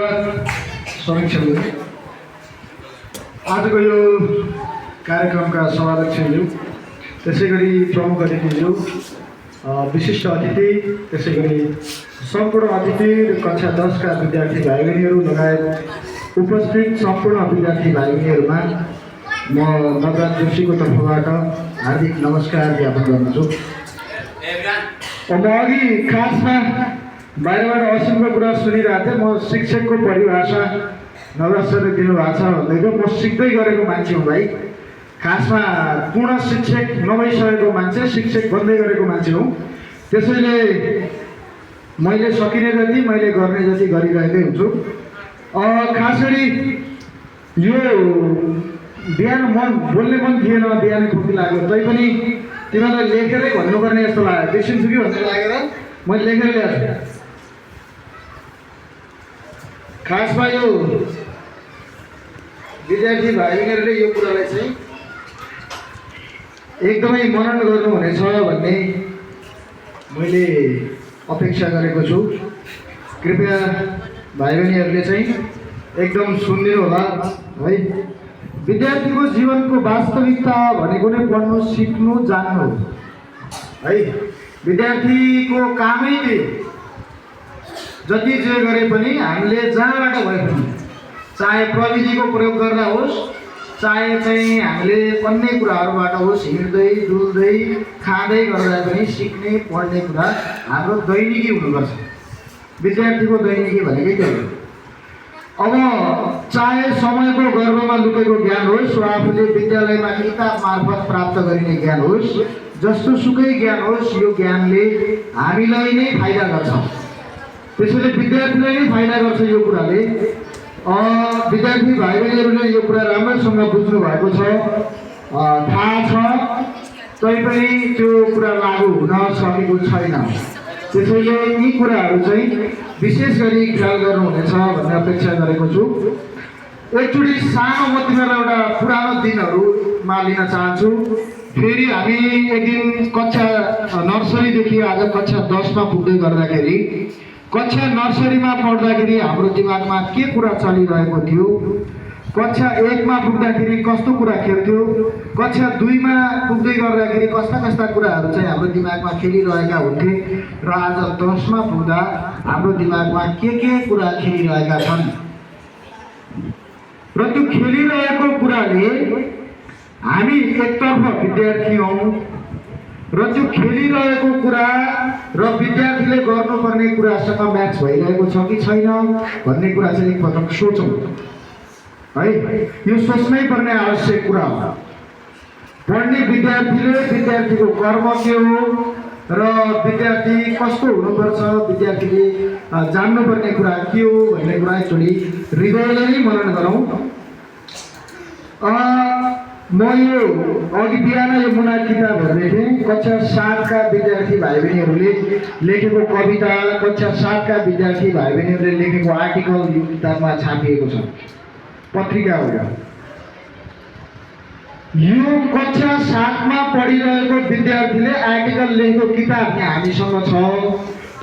धन्यवाद समीक्षाज्यू। आजको यो कार्यक्रमका सभाध्यक्षज्यू, त्यसै गरी प्रमुख अतिथिज्यू, विशिष्ट अतिथि, त्यसै गरी सम्पूर्ण अतिथि र कक्षा 10 का विद्यार्थी भाइ बहिनीहरू लगायत उपस्थित सम्पूर्ण विद्यार्थी भाइ बहिनीहरूमा म नवराज जोशीको तर्फबाट हार्दिक नमस्कार ज्ञापन गर्दछु। अब अघि खासमा बाहिरबाट असिमको कुरा सुनिरहेको थिएँ। म शिक्षकको परिभाषा नवराज सरले दिनुभएको छ भन्दैको म सिक्दै गरेको मान्छे हुँ भाइ। खासमा पूर्ण शिक्षक नभइसकेको मान्छे शिक्षक बन्दै गरेको मान्छे हुँ। त्यसैले मैले सकिने जति मैले गर्ने जति गरिरहेकै हुन्छु। खास गरी यो बिहान मन बोल्ने मन थिएन, बिहान खुसी लाग्यो, तैपनि तिमीलाई लेखेरै भन्नुपर्ने जस्तो लाग्यो। बिर्सिन्छु कि भन्ने लागेर मैले लेखेर ल्याएको छु। खासमा यो विद्यार्थी भाइ बहिनीहरूले यो कुरालाई चाहिँ एकदमै मनन गर्नुहुनेछ भन्ने मैले अपेक्षा गरेको छु। कृपया भाइ बहिनीहरूले चाहिँ एकदम सुनिदिनु होला है। विद्यार्थीको जीवनको वास्तविकता भनेको नै पढ्नु, सिक्नु, जान्नु है। विद्यार्थीको कामै जति जे गरे पनि हामीले जहाँबाट भए पनि, चाहे प्रविधिको प्रयोग गर्दा होस्, चाहे चाहिँ हामीले अन्य कुराहरूबाट होस्, हिँड्दै डुल्दै खाँदै गर्दा पनि सिक्ने पढ्ने कुरा हाम्रो दैनिकी हुनुपर्छ। विद्यार्थीको दैनिकी भनेकै त्यो हो। अब चाहे समयको गर्भमा लुकेको ज्ञान होस् वा आफूले विद्यालयमा किताब मार्फत प्राप्त गरिने ज्ञान होस्, जस्तो सुकै ज्ञान होस्, यो ज्ञानले हामीलाई नै फाइदा गर्छ। त्यसैले विद्यार्थीलाई नै फाइदा गर्छ यो कुराले। विद्यार्थी भाइ बहिनीहरूले यो कुरा राम्रोसँग बुझ्नु भएको छ, थाहा छ, तैपनि त्यो कुरा लागू हुन सकेको छैन। त्यसैले यी कुराहरू चाहिँ विशेष गरी ख्याल गर्नुहुनेछ भन्ने अपेक्षा गरेको छु। एकचोटि सानो म तिमीहरूलाई एउटा पुरानो दिनहरूमा लिन चाहन्छु। फेरि हामी एक दिन कक्षा नर्सरीदेखि आज कक्षा 10 मा पुग्दै गर्दाखेरि, कक्षा नर्सरीमा पढ्दाखेरि हाम्रो दिमागमा के कुरा चलिरहेको थियो, कक्षा 1 मा पुग्दाखेरि कस्तो कुरा खेल्थ्यो, कक्षा 2 मा पुग्दै गर्दाखेरि कस्ता कस्ता कुराहरू चाहिँ हाम्रो दिमागमा खेलिरहेका हुन्थे, र आज 10 मा पुग्दा हाम्रो दिमागमा के कुरा खेलिरहेका छन्। र त्यो खेलिरहेको कुराले हामी एकतर्फ विद्यार्थी हौँ र त्यो खेलिरहेको कुरा र विद्यार्थीले गर्नुपर्ने कुरासँग म्याच भइरहेको छ कि छैन भन्ने कुरा चाहिँ एकपटक सोचौँ है। यो सोच्नै पर्ने आवश्यक कुरा हो। पढ्ने विद्यार्थीले विद्यार्थीको कर्म के हो र विद्यार्थी कस्तो हुनुपर्छ, विद्यार्थीले जान्नुपर्ने कुरा के हो भन्ने कुरा एकचोटि हृदयले नै मनन गरौँ। म यो अघि बिहान यो मुना किताब हेर्दै थिएँ। कक्षा 7 का विद्यार्थी भाइ बहिनीहरूले लेखेको कविता, कक्षा 7 का विद्यार्थी भाइ बहिनीहरूले लेखेको आर्टिकल यो किताबमा छापिएको छ, पत्रिका हो। यो कक्षा 7 मा पढिरहेको विद्यार्थीले आर्टिकल लेखेको किताब यहाँ हामीसँग छ।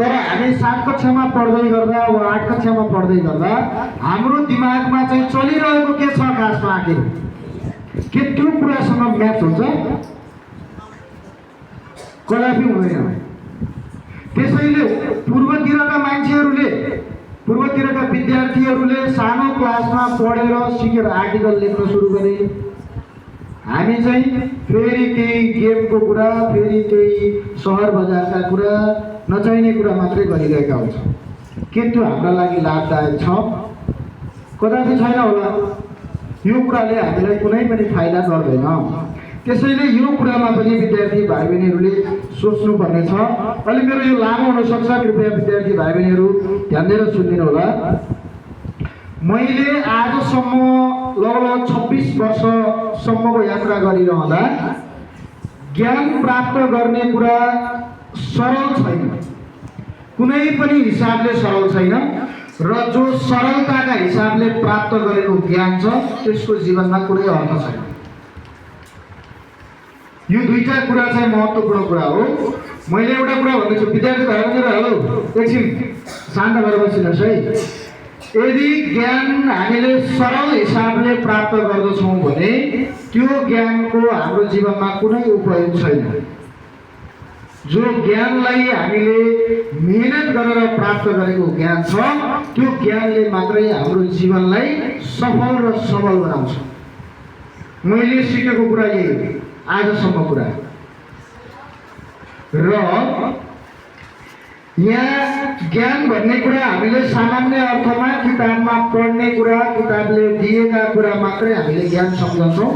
तर हामी 7 कक्षामा पढ्दै गर्दा वा 8 कक्षामा पढ्दै गर्दा हाम्रो दिमागमा चाहिँ चलिरहेको के छ खासमा, आखिर के त्यो कुरासँग म्याच हुन्छ? कदापि हुँदैन। त्यसैले पूर्वतिरका मान्छेहरूले, पूर्वतिरका विद्यार्थीहरूले सानो क्लासमा पढेर सिकेर आर्टिकल लेख्न सुरु गरे। हामी चाहिँ फेरि केही गेमको कुरा, फेरि केही सहर बजारका कुरा, नचाहिने कुरा मात्रै गरिरहेका हुन्छौँ। के त्यो हाम्रा लागि लाभदायक छ? कदापि छैन होला। यो कुराले हामीलाई कुनै पनि फाइदा गर्दैन। त्यसैले यो कुरामा पनि विद्यार्थी भाइ बहिनीहरूले सोच्नुपर्ने छ। अहिले मेरो यो लामो हुनसक्छ, कृपया विद्यार्थी भाइ बहिनीहरू ध्यान दिएर सुनिदिनु होला। मैले आजसम्म लगभग 26 वर्षसम्मको यात्रा गरिरहँदा ज्ञान प्राप्त गर्ने कुरा सरल छैन, कुनै पनि हिसाबले सरल छैन। र जो सरलताका हिसाबले प्राप्त गरेको ज्ञान छ त्यसको जीवनमा कुनै अर्थ छैन। यो दुईटा कुरा चाहिँ महत्त्वपूर्ण कुरा हो। मैले एउटा कुरा भन्दैछु, विद्यार्थी भाइ बहिनीहरू हेलो, एकछिन शान्त भएर बसिनुहोस् है। यदि ज्ञान हामीले सरल हिसाबले प्राप्त गर्दछौँ भने त्यो ज्ञानको हाम्रो जीवनमा कुनै उपयोग छैन। जो ज्ञानलाई हामीले मेहनत गरेर प्राप्त गरेको ज्ञान छ त्यो ज्ञानले मात्रै हाम्रो जीवनलाई सफल र सबल बनाउँछ। मैले सिकेको कुरा यही आजसम्म कुरा। र यहाँ ज्ञान भन्ने कुरा हामीले सामान्य अर्थमा किताबमा पढ्ने कुरा, किताबले दिएका कुरा मात्रै हामीले ज्ञान सम्झन्छौँ।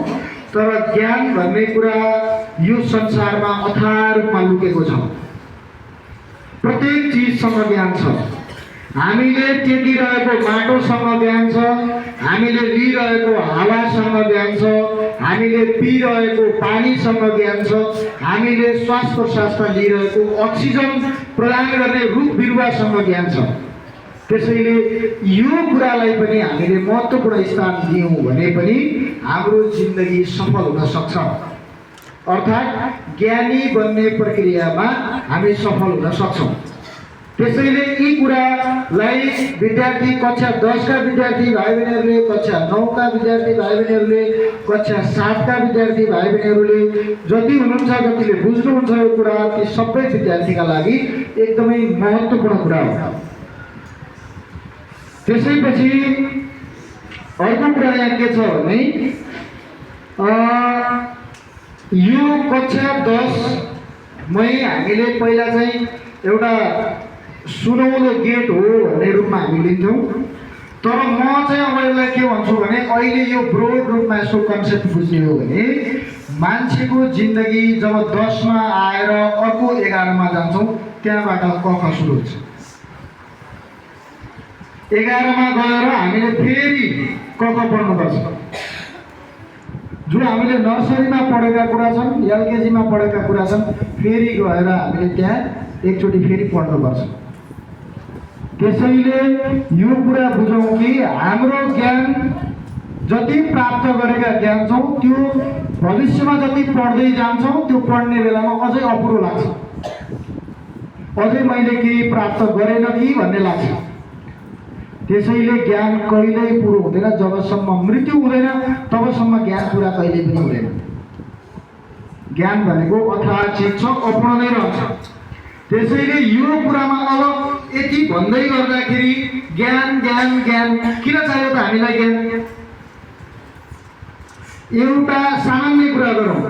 तर ज्ञान भन्ने कुरा यो संसारमा अथाह रूपमा लुकेको छ। प्रत्येक चिजसँग ज्ञान छ। हामीले टेकिरहेको माटोसँग ज्ञान छ, हामीले लिइरहेको हावासँग ज्ञान छ, हामीले पिइरहेको पानीसँग ज्ञान छ, हामीले श्वास प्रश्वासमा लिइरहेको अक्सिजन प्रदान गर्ने रुख बिरुवासँग ज्ञान छ। त्यसैले यो कुरालाई पनि हामीले महत्त्वपूर्ण स्थान दियौँ भने पनि हाम्रो जिन्दगी सफल हुन सक्छ। अर्थात् ज्ञानी बन्ने प्रक्रियामा हामी सफल हुन सक्छौँ। त्यसैले यी कुरालाई विद्यार्थी कक्षा 10 का विद्यार्थी भाइ बहिनीहरूले, कक्षा 9 का विद्यार्थी भाइ बहिनीहरूले, कक्षा 7 का विद्यार्थी भाइ बहिनीहरूले जति हुनुहुन्छ, जतिले बुझ्नुहुन्छ यो कुरा, ती सबै विद्यार्थीका लागि एकदमै महत्त्वपूर्ण कुरा हो। त्यसैपछि अर्को कुरा यहाँ के छ भने यो कक्षा 10 मै हामीले पहिला चाहिँ एउटा सुनौलो गेट हो भन्ने रूपमा हामी लिन्थ्यौँ। तर म चाहिँ अब यसलाई के भन्छु भने अहिले यो ब्रोड रूपमा यसको कन्सेप्ट बुझ्ने हो भने मान्छेको जिन्दगी जब 10 मा आएर अर्को 11 मा जान्छौँ त्यहाँबाट क ख सुरु हुन्छ। 11 मा गएर हामीले फेरि क ख पढ्नुपर्छ। जो हामीले नर्सरीमा पढेका कुरा छन्, एलकेजीमा पढेका कुरा छन्, फेरि गएर हामीले त्यहाँ एकचोटि फेरि पढ्नुपर्छ। त्यसैले यो कुरा बुझौँ कि हाम्रो ज्ञान जति प्राप्त गरेका ज्ञान छौँ त्यो भविष्यमा जति पढ्दै जान्छौँ त्यो पढ्ने बेलामा अझै अपुरो लाग्छ। अझै मैले केही प्राप्त गरेन कि भन्ने लाग्छ। त्यसैले ज्ञान कहिल्यै पुरो हुँदैन। जबसम्म मृत्यु हुँदैन तबसम्म ज्ञान पुरा कहिल्यै पनि हुँदैन। ज्ञान भनेको अथाह चिज छ, अपूर्ण नै रहन्छ। त्यसैले यो कुरामा अब यति भन्दै गर्दाखेरि ज्ञान ज्ञान ज्ञान किन चाहियो त हामीलाई ज्ञान? एउटा सामान्य कुरा गरौँ।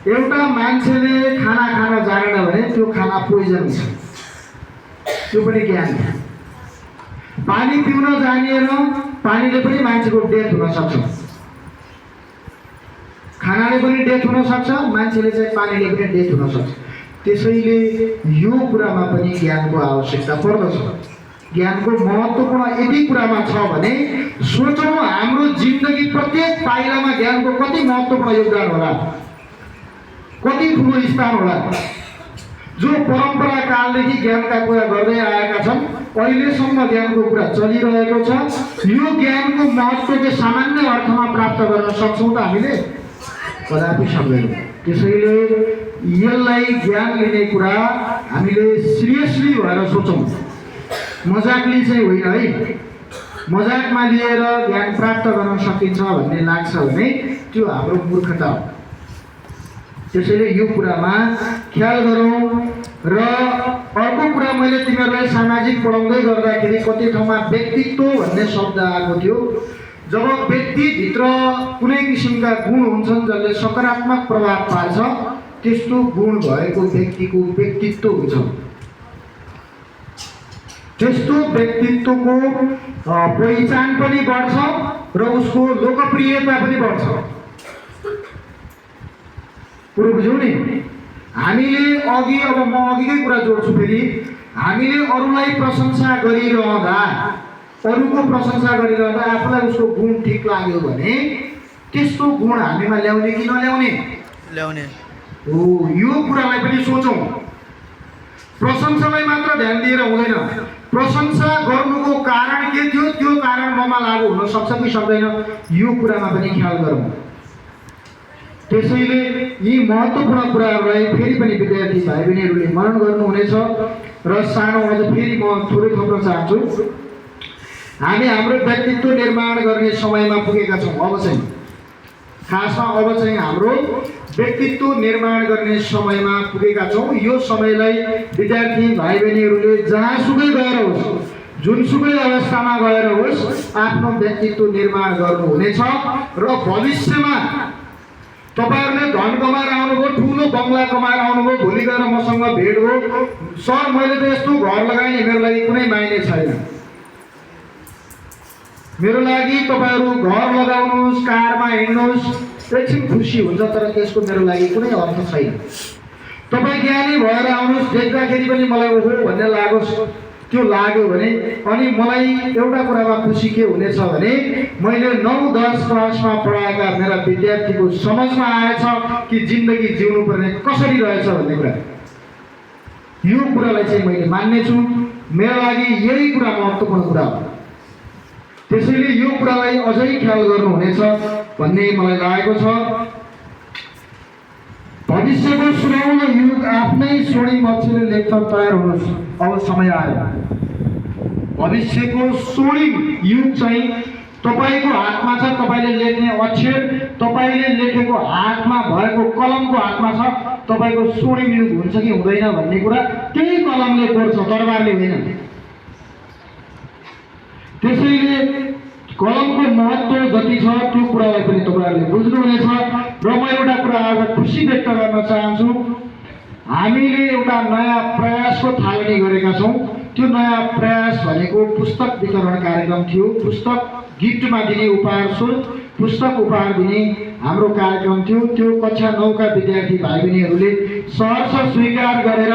एउटा मान्छेले खाना खान जानेन भने त्यो खाना पोइजन हुन्छ, त्यो पनि ज्ञान हो। पानी पिउन जानिएन, पानीले पनि मान्छेको डेथ हुन सक्छ। खानाले पनि डेथ हुन सक्छ, मान्छेले चाहिँ पानीले पनि डेथ हुन सक्छ। त्यसैले यो कुरामा पनि ज्ञानको आवश्यकता पर्दछ। ज्ञानको महत्त्वपूर्ण यदि कुरामा छ भने सोचौँ हाम्रो जिन्दगी प्रत्येक पाइलामा ज्ञानको कति महत्त्वपूर्ण योगदान होला, कति ठुलो स्थान होला। जो परम्परा कालदेखि ज्ञानका कुरा गर्दै आएका छन्, अहिलेसम्म ज्ञानको कुरा चलिरहेको छ। यो ज्ञानको महत्त्व चाहिँ सामान्य अर्थमा प्राप्त गर्न सक्छौँ त हामीले? कदापि सक्दैनौँ। त्यसैले यसलाई ज्ञान लिने कुरा हामीले सिरियसली भएर सोचौँ, मजाकले चाहिँ होइन है। मजाकमा लिएर ज्ञान प्राप्त गर्न सकिन्छ भन्ने लाग्छ भने त्यो हाम्रो मूर्खता हो। त्यसैले यो कुरामा ख्याल गरौँ। र अर्को कुरा मैले तिमीहरूलाई सामाजिक पढाउँदै गर्दाखेरि कति ठाउँमा व्यक्तित्व भन्ने शब्द आएको थियो। जब व्यक्तिभित्र कुनै किसिमका गुण हुन्छन् जसले सकारात्मक प्रभाव पार्छ, त्यस्तो गुण भएको व्यक्तिको व्यक्तित्व हुन्छ। त्यस्तो व्यक्तित्वको पहिचान पनि बढ्छ र उसको लोकप्रियता पनि बढ्छ। कुरो बुझ्यौ नि? हामीले अघि, अब म अघिकै कुरा जोड्छु फेरि, हामीले अरूलाई प्रशंसा गरिरहँदा, अरूको प्रशंसा गरिरहँदा आफूलाई उसको गुण ठिक लाग्यो भने त्यस्तो गुण हामीमा ल्याउने कि नल्याउने? ल्याउने हो। यो कुरालाई पनि सोचौँ। प्रशंसालाई मात्र ध्यान दिएर हुँदैन। प्रशंसा गर्नुको कारण के थियो, त्यो कारण ममा लागु हुन सक्छ कि सक्दैन, यो कुरामा पनि ख्याल गरौँ। त्यसैले यी महत्त्वपूर्ण कुराहरूलाई फेरि पनि विद्यार्थी भाइ बहिनीहरूले मनन गर्नुहुनेछ। र सानो अझ फेरि म थोरै थप्न चाहन्छु। हामी हाम्रो व्यक्तित्व निर्माण गर्ने समयमा पुगेका छौँ। अब चाहिँ खासमा अब चाहिँ हाम्रो व्यक्तित्व निर्माण गर्ने समयमा पुगेका छौँ। यो समयलाई विद्यार्थी भाइ बहिनीहरूले जहाँसुकै गएर होस्, जुनसुकै अवस्थामा गएर होस्, आफ्नो व्यक्तित्व निर्माण गर्नुहुनेछ र भविष्यमा तपाईहरुले धन कमाएर आउनुभयो, ठुलो बङ्गला कमाएर आउनुभयो, भोलि गएर मसँग भेट हो, सर मैले त यस्तो घर लगाएँ नि, मेरो लागि कुनै मायने छैन। मेरो लागि तपाईहरु घर लगाउनुहोस्, कारमा हिँड्नुहोस्, एकछिन खुसी हुन्छ, तर त्यसको मेरो लागि कुनै अर्थ छैन। तपाई ज्ञानी भएर आउनुहोस्, देख्दाखेरि पनि मलाई ओहो भन्ने लागोस्, त्यो लाग्यो भने अनि मलाई एउटा कुरामा खुसी के हुनेछ भने मैले 9-10 क्लासमा पढाएका मेरा विद्यार्थीको समझमा आएछ कि जिन्दगी जिउनु पर्ने कसरी रहेछ भन्ने कुरा। यो कुरालाई चाहिँ मैले मान्ने छु, मेरो लागि यही कुरा महत्त्वपूर्ण कुरा हो। त्यसैले यो कुरालाई अझै ख्याल गर्नुहुनेछ भन्ने मलाई लागेको छ। भविष्यको सुनौलो युग आफ्नै स्वर्णिम अक्षरले लेख्न तयार हुनुहोस्, अब समय आयो। भविष्यको स्वर्णिम युग चाहिँ तपाईको हातमा छ। तपाईले लेख्ने अक्षर, तपाईले लेखेको हातमा भएको कलमको हातमा छ। तपाईको स्वर्णिम युग हुन्छ कि हुँदैन भन्ने कुरा त्यही कलमले कोर्छ, दरबारले होइन। त्यसैले कलमको महत्त्व जति छ त्यो कुरालाई पनि तपाईहरुले बुझ्नुहुनेछ। र म एउटा कुरा आज खुसी व्यक्त गर्न चाहन्छु। हामीले एउटा नयाँ प्रयासको थालनी गरेका छौँ। त्यो नयाँ प्रयास भनेको पुस्तक वितरण कार्यक्रम थियो। पुस्तक गिफ्टमा दिने उपहार स्वरूप पुस्तक उपहार दिने हाम्रो कार्यक्रम थियो। त्यो कक्षा 9 का विद्यार्थी भाइ बहिनीहरूले सहर्ष स्वीकार गरेर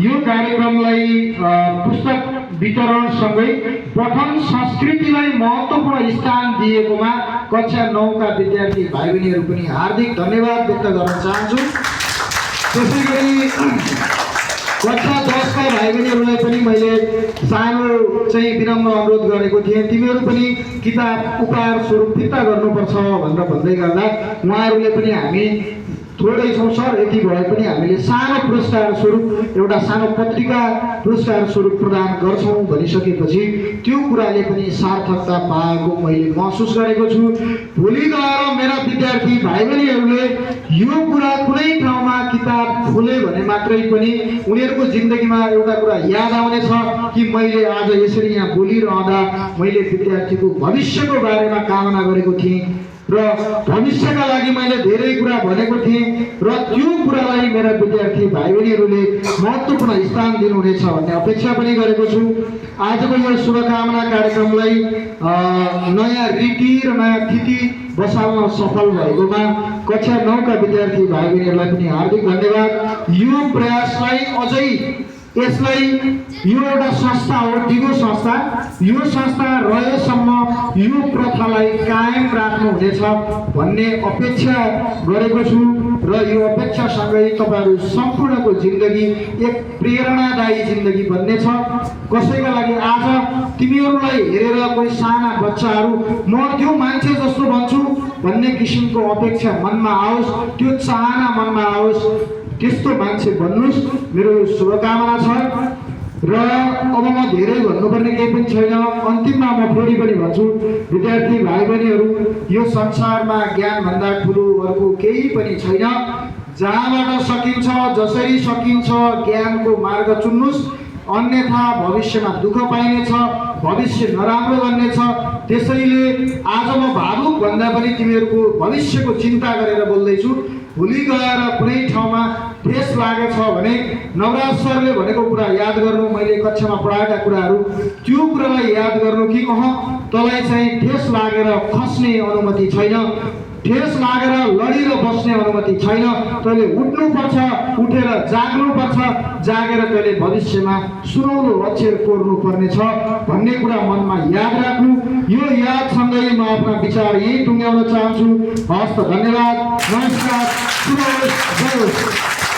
यो कार्यक्रमलाई पुस्तक वितरणसँगै पठन संस्कृतिलाई महत्त्वपूर्ण स्थान दिएकोमा कक्षा 9 का विद्यार्थी भाइ बहिनीहरू पनि हार्दिक धन्यवाद व्यक्त गर्न चाहन्छु। त्यसैगरी कक्षा 10 का भाइ बहिनीहरूलाई पनि मैले सानो चाहिँ विनम्र अनुरोध गरेको थिएँ, तिमीहरू पनि किताब उपहार स्वरूप फिर्ता गर्नुपर्छ भनेर भन्दै गर्दा उहाँहरूले पनि हामी थोरै छौँ सर, यति भए पनि हामीले सानो पुरस्कार स्वरूप एउटा सानो पत्रिका पुरस्कार स्वरूप प्रदान गर्छौँ भनिसकेपछि त्यो कुराले पनि सार्थकता पाएको मैले महसुस गरेको छु। भोलि गएर मेरा विद्यार्थी भाइ बहिनीहरूले यो कुरा कुनै ठाउँमा किताब खोले भने मात्रै पनि उनीहरूको जिन्दगीमा एउटा कुरा याद आउनेछ कि मैले आज यसरी यहाँ बोलिरहँदा मैले विद्यार्थीको भविष्यको बारेमा कामना गरेको थिएँ र भविष्यका लागि मैले धेरै कुरा भनेको थिएँ र त्यो कुरालाई मेरा विद्यार्थी भाइ बहिनीहरूले महत्त्वपूर्ण स्थान दिनुहुनेछ भन्ने अपेक्षा पनि गरेको छु। आजको यो शुभकामना कार्यक्रमलाई नयाँ रीति र नयाँ तिथि बसाल्न सफल भएकोमा कक्षा 9 का विद्यार्थी भाइ बहिनीहरूलाई पनि हार्दिक धन्यवाद। यो प्रयासलाई अझै यसलाई यो एउटा संस्था हो, दिगो संस्था। यो संस्था रहेसम्म यो प्रथालाई कायम राख्नु हुनेछ भन्ने अपेक्षा गरेको छु र यो अपेक्षासँगै तपाईहरु सम्पूर्णको जिन्दगी एक प्रेरणादायी जिन्दगी बन्नेछ। कसैका लागि आज तिमीहरूलाई हेरेर कोही साना बच्चाहरू म त्यो मान्छे जस्तो बन्छु भन्ने किसिमको अपेक्षा मनमा आओस्, त्यो चाहना मनमा आओस्, त्यस्तो मान्छे बन्नुस्, मेरो शुभकामना छ। र अब म धेरै भन्नुपर्ने केही पनि छैन। अन्तिममा म फेरि पनि भन्छु, विद्यार्थी भाइ बहिनीहरू, यो संसारमा ज्ञान भन्दा ठुलो अर्को केही पनि छैन। जहाँबाट सकिन्छ, जसरी सकिन्छ ज्ञानको मार्ग चुन्नुस्, अन्यथा भविष्यमा दुःख पाइनेछ, भविष्य नराम्रो बन्नेछ। त्यसैले आज म भावुक भन्दा पनि तिमीहरूको भविष्यको चिन्ता गरेर बोल्दैछु। भोलि गएर कुनै ठाउँमा ठेस लागेछ भने नवराज सरले भनेको कुरा याद गर्नु, मैले कक्षामा पढाएका कुराहरू त्यो कुरालाई याद गर्नु कि तँलाई चाहिँ ठेस लागेर खस्ने अनुमति छैन, ठेस लागेर लडेर बस्ने अनुमति छैन। तैँले उठ्नुपर्छ, उठेर जाग्नुपर्छ, जागेर तैँले भविष्यमा सुनौलो अक्षर कोर्नु पर्नेछ भन्ने कुरा मनमा याद राख्नु। यो यादसँगै म आफ्ना विचार यही टुङ्ग्याउन चाहन्छु। हस्त, धन्यवाद, नमस्कार, सुनौलो, जय होस्।